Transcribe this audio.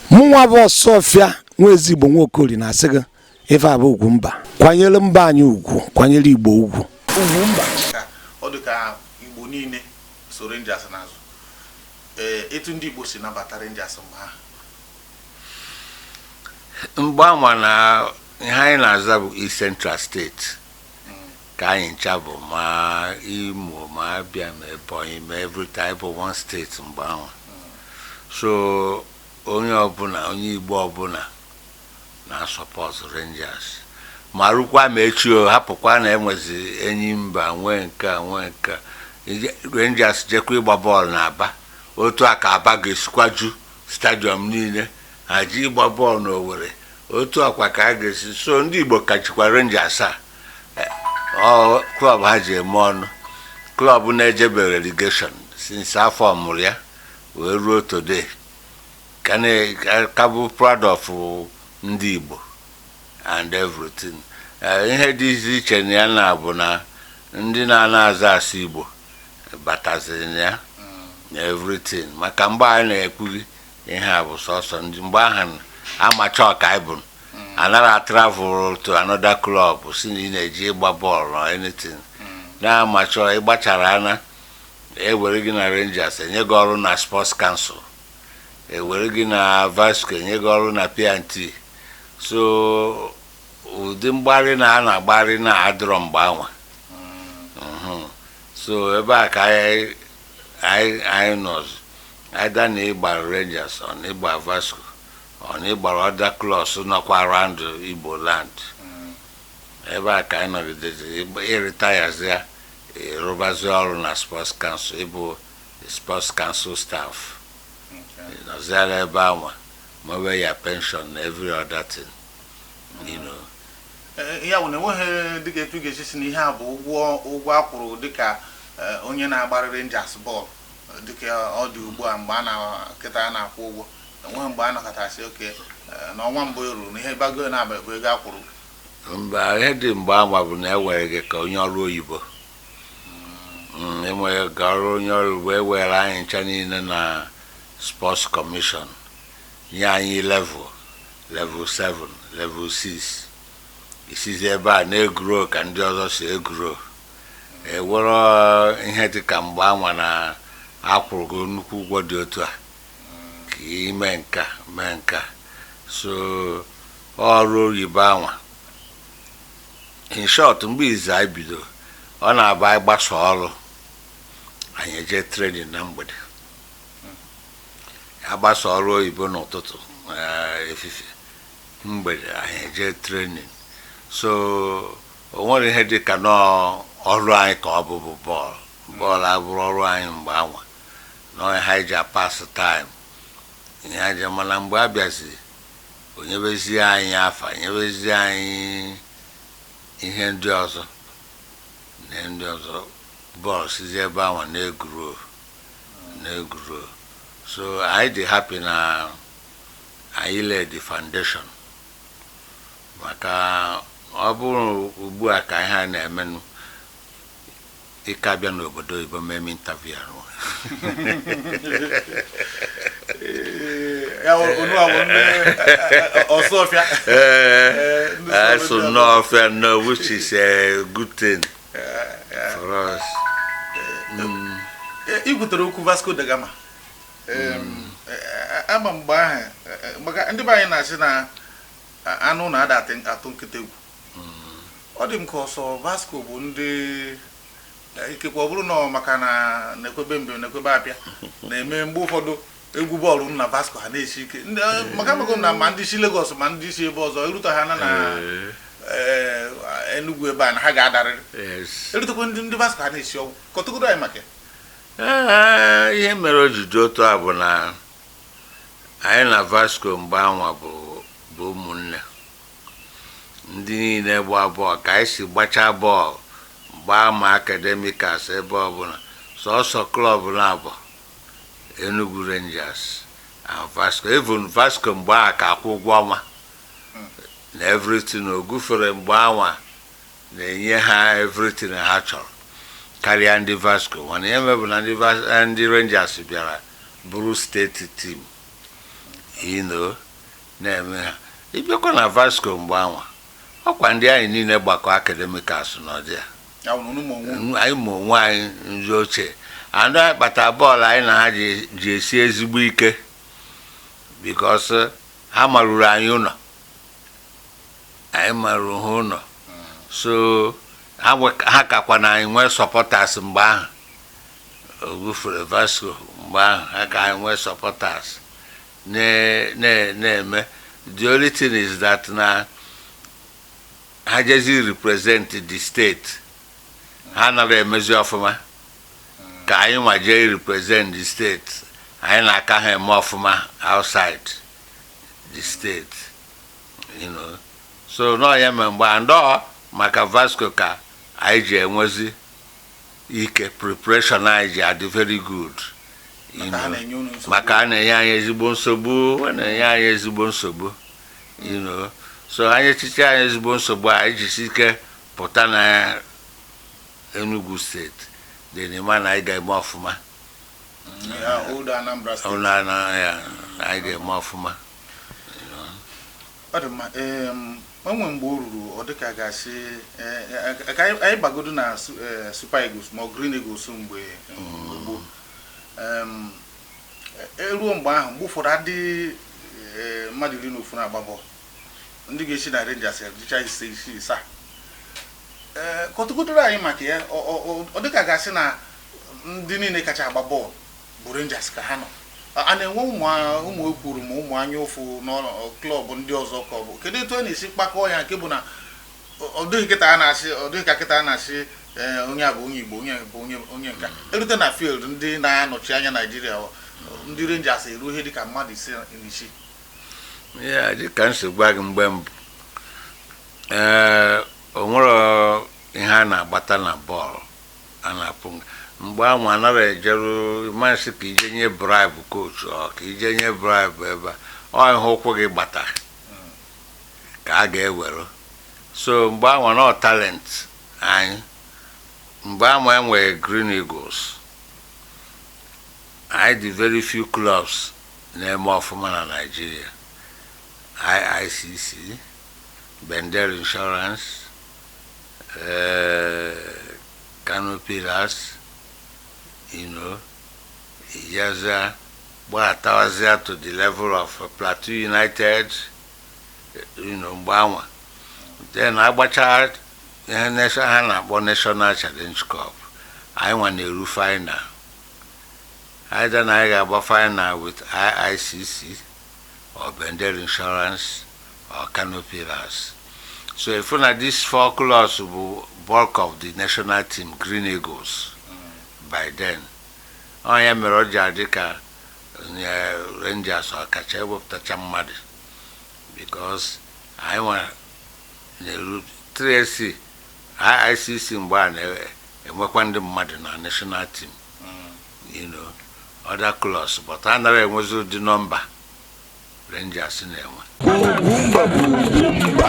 Mụnwa bụ Ọsọfịa nwa ezigbo Nwaokori na-asị gị, ife a bụ ugwu mba. Kwanyere mba anyị ugwu, kwanyere Igbo ugwu. Ugwu mba. Ka ọ dị ka Igbo niile so Rangers n'azụ. Ee, etu ndị Igbo si nabata Rangers mgbe ahụ? Mgbe anwa na ihe anyị na-aza bụ East Central State ka anyị ncha bụ, ma Imo, ma Abia, ma Ebonyi, ma everything bụ one state mgbe ahụ. So onye ọbụla, onye Igbo ọbụla na-asupport Rangers, ma rukwa ma echi o hapụkwa na enwezi enyi mba nwee nke a, nwee nke a. Rangers jekwa ịgba bọọlụ na Aba, otu a ka Aba ga-esikwa ju stadium niile. Ha ji ịgba bọọlụ n'Owerri, otu akwa ka a ga-esi. So ndị Igbo kachikwa Rangers a. Ọ club ha ji eme ọnụ, club na-ejebe relegation since afọ mụrụ ya wee ruo today, ka bụ proud of ndị Igbo and everything. Ihe dị iche na ya na bụ na ndị na-ana aza asụ Igbo bataziri na ya na everything, maka mgbe anyị na-ekwuri ihe a bụ sọsọ ndị mgbe ahụ amacha ọka anyị bụ anara travel to another club si na ị na-eji ịgba bọọlụ or anything. Na-amachọ ịgbachara ana ewere gị na Rangers, enye gị ọrụ na Sports Council, ewere gị na Vasco, enye gị ọrụ na P&T. So ụdị mgbarị na a na-agbarị na adịrọ mgbe anwa. So ebe a ka anyị nọzi, either na ịgbara Rangers or na ịgba Vasco or na ịgbara other clubs nọkwa around Igbo land. Ebe a ka anyị nọgidezi ịrịtayazi ya, ịrụbazi ọrụ na Sports Council, ịbụ Sports Council staff, nọziara ebe anwa mewe ya pension na every other thing. Ya bụ na enweghị dịka etu ị ga-esi si na ihe a bụ ụgwọ a kwụrụ dịka onye na-agbara Rangers bọọlụ dịka ọ dị ugbu a, mgbe a na kịta a na-akwụ ụgwọ, enweghị mgbe a nọkọtasị oke n'ọnwa mbụ ruru na ihe bago na-aba bụ ego a kwụrụ? Mba, ihe dị mgbe anwa bụ na ewere gị ka onye ọrụ oyibo. Enwere ka ọrụ onye ọrụ oyibo, ewere anyị ncha niile na Sports Commission, nye anyị level 7, level 6, isizi ebe a na-egrow ka ndị ọzọ si egrow. Ewere ihe dị ka mgbe anwa na akwụrụ gị nnukwu ụgwọ dị otu a ka ime nka mee nka. So ọrụ oyibo anwa, in short, mgbe izu anyị bido, ọ na-abụ anyị gbasa ọrụ, anyị eje training na mgbede. Agbasa ọrụ oyibo n'ụtụtụ, efifie, mgbede anyị eje training. So o nwere ihe dị ka nọọ ọrụ anyị ka ọ bụbụ bọọlụ. Bọọlụ abụrụ ọrụ anyị mgbe anwa nọọ ha ji apass time ihe aja. Mana mgbe a bịazi onyebezie anyị afa, nyebezie anyị ihe ndị ọzọ na ihe ndị ọzọ, bọọlụ sizi ebe anwa na-egrow, na-egrow. So anyị dị happy na anyị lay the foundation, maka ọ bụrụ ugbu a ka ihe a na-emenụ, ịka bịa n'obodo oyibo mee m interview ahụ. Ya onu a bụ ndị Ọsụọfịa. Ee, ndị so nnọọ ọfịa nnọọ, which is a good thing for us. I kwutere okwu Vasco da Gama. Ama mgbe ahụ, maka ndị be anyị na-asị na anụ na-ada atụ nkịta egwu, ọ dị m ka ọsọ Vasco bụ ndị ikekwe ọ bụrụ na ọ maka na na-ekwebe mbe na-ekwebe apịa na-eme mgbe ụfọdụ egwu bọọlụ na Vasco ha na-esi ike. Maka amago m na ma ndị si Lagos ma ndị si ebe ọzọ erute ha na Enugu ebe a na ha ga-adarịrị. Erutekwa ndị Vasco ha na-esi ọgwụ. Kọtụgodo anyị maka ya. Ee, ihe mere o ji dị otu a bụ na anyị na Vasco mgbe anwa bụ ụmụnne. Ndị niile gba bọọlụ ka anyị si gbachaa bọọlụ, gbaa ma academicals, ebe ọbụla, sọsọ club na-abụ Enugu Rangers and Vasco. Even Vasco mgbe a ka akwụ ụgwọ ọnwa na everything ogufere mgbe anwa na-enye ha everything ha chọrọ karịa ndị Vasco. Mana ihe mebụ na ndị Rangers bịara bụrụ state team. Na-eme ha. Ịbịakwa na Vasco mgbe anwa, ọkwa ndị anyị niile gbakọ academicals n'ọdị ya. Ya bụ na unu ma onwe unu. Anyị ma onwe anyị, ndị ochie anụ anyị kpata bọọlụ anyị na ha ji esi ezigbo ike, because ha maruru anyị ụlọ, anyị maruru ha ụlọ. So ha kakwa na anyị nwee supporters mgbe ahụ. Ogufere Vasco mgbe ahụ, ha ka anyị nwee supporters na-eme. The only thing is that na ha jezi represent the state, ha nara emezi ọfụma ka anyị nwa jee represent the state. Anyị na-aka ha eme ọfụma outside the state. So nọọ ya mere mgbe andọ maka Vasco ka anyị ji enwezi ike, preparation anyị ji adị very good you Maka ha know. na-enye unu nsogbu. Maka a na-enye anyị ezigbo nsogbu, a na-enye anyị ezigbo nsogbu. So anyị echiche anyị ezigbo nsogbu, anyị jisi ike pụta na Enugu Steeti dị n'ime na anyị ga-eme ọfụma. Ya, old Anambra Steeti. Ọ na ya anyị ga-eme ọfụma. Ọ dị mma. O nwere mgbe o ruru, ọ dịka a ga-asị ka anyị gbagodo na Super Eagles ma ọ Green Eagles mgbe mgbe gboo. Eruo mgbe ahụ, mgbe ụfọdụ adị mmadụ 11 na-agba bọọlụ, ndị ga-esi na Rangers dịcha 5, 6, 7. Kọtụgodoro anyị maka ya. Ọ dịka a ga-asị na ndị niile kacha agba bọọlụ bụ Rangers ka ha nọ. A na-enwe ụmụ ekwuru ma ụmụ anya ụfụ n'ọnụ club ndị ọzọ, ka ọ bụ kedu etu a na-esi kpakọọ ya, nke bụ na ọ dịghị kịta a na-asị, ọ dịghị ka kịta a na-asị onye a bụ onye Igbo, onye bụ onye nka erute na field, ndị na-anọchi anya Naijiria, ndị Rangers eru ihe dịka mmadụ 56? Ya dịka nsogbu gị mgbe mbụ, ee, o nwere ihe a na-agbata na bọọlụ a na-apụ mgbe ahụ, anaghị ejeru masị ka ije nye bribe coach, ọ ka ije nye bribe ebe a, ọ ihe ụkwụ gị gbata ka a ga-ewere. So mgbe ahụ na talent anyị, mgbe ahụ enwere Green Eagles, anyị dị very few clubs na-eme ọfụma na Nigeria: IICC, Bendel Insurance, Kano Pillars, Ijaza, gbaratawazia to the level of Plateau United, mgbe anwa. Then agbacha ihe ha na-akpọ National Challenge Cup, anyị nwa na-eru final. Either na anyị ga-agba final with IICC or Bendel Insurance or Kano Pillars. So if na these four clubs bụ bulk of the national team, Green Eagles, by then. Ọ ya mere ọ ji adị ka Rangers ọkacha ewepụtacha mmadụ, because anyị nwa na-eru 3SC, IICC mgbe a na-enwekwa ndị mmadụ na national team, other clubs, but a nara enwezi ụdị nọmba Rangers na-enwe. Ugwumba bụ ugwumba.